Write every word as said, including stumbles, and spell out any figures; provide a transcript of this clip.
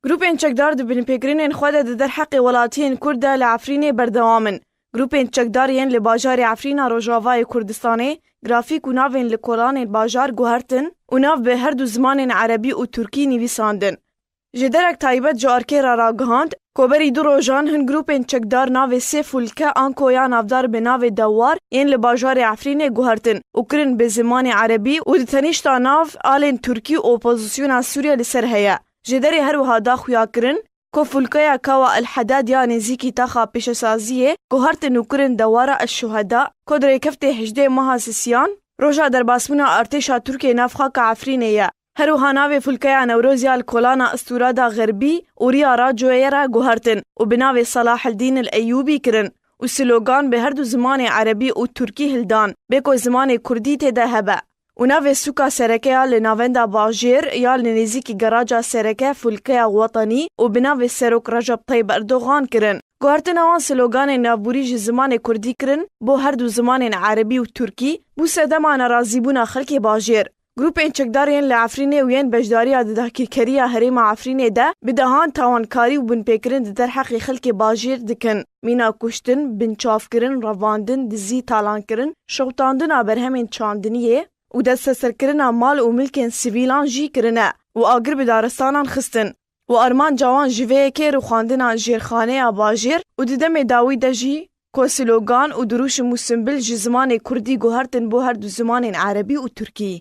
Grûpên çekdar di binpêkirinên xwe de di derheqê welatiyên Kurd de li Efrînê berdewam in. Grûpên çekdar yên li bajarê Efrîna Rojavayê Kurdistanê grafîk û navên li kolanên bajar guhertin û nav bi her du zimanên erebî û tirkî nivîsandin. Ji derek taybet ji arkê re ragihand, ku berî du rojan hin grûpên çekdar navê sê fulke anko ya navdar bi navê Dewar yên li bajarê Efrînê guhertin û kirin bi zimanê erebî û di tenişta nav alên tirkî û opozisyona Sûriye li ser heye. Ji derê her wiha da xuya kirin, ku fulkeya Kawa El Hedad ya nêzîkî taxa pêşesaziyê guhertin û kirin Dewara El Şuheda, ku di rêkeftê hejdê meha Sisiyan, roja derbasbûna artêşa Tirkiyê nav xaka Efrînê ye. Her wiha navê fulkeya Newroz ya li kolana Isturada Xerbî û Riya Racoyê re guhertin û bi navê Salaheddîn El Eyûbî kirin û slogan bi her du zimanê erebî û tirkî hildan, bê ku zimanê kurdî tê de hebe. Û navê sûka sereke ya li navenda bajêr ya li nêzîkî garaja sereke fulkeya Wetenî û bi navê Serok Recep Tayyip Erdogan kirin. Guhertina wan sloganên navborî ji zimanê kurdî kirin bo her du zimanên erebî û tirkî bû sedema nerazîbûna xelkê bajêr. Grûpên çekdar yên li Efrînê û yên beşdariya di dagirkeriya herêma Efrînê de bi dehan tawankarî û binpêkirin di derheqê xelkê bajêr dikin. Mîna kuştin, binçavkirin, revandin, dizî, talankirin, şewitandina berhemên çandiniyê û desteserkirina mal û milkên sivîlan jî kirine û agir bi daristanan xistin. Û armanca wan ji vê yekê rûxandina jêrxaneya bajêr û di demê dawî de jî ku slogan û dirûşim û simbil ji zimanê kurdî guhertin bo her du zimanên erebî û tirkî.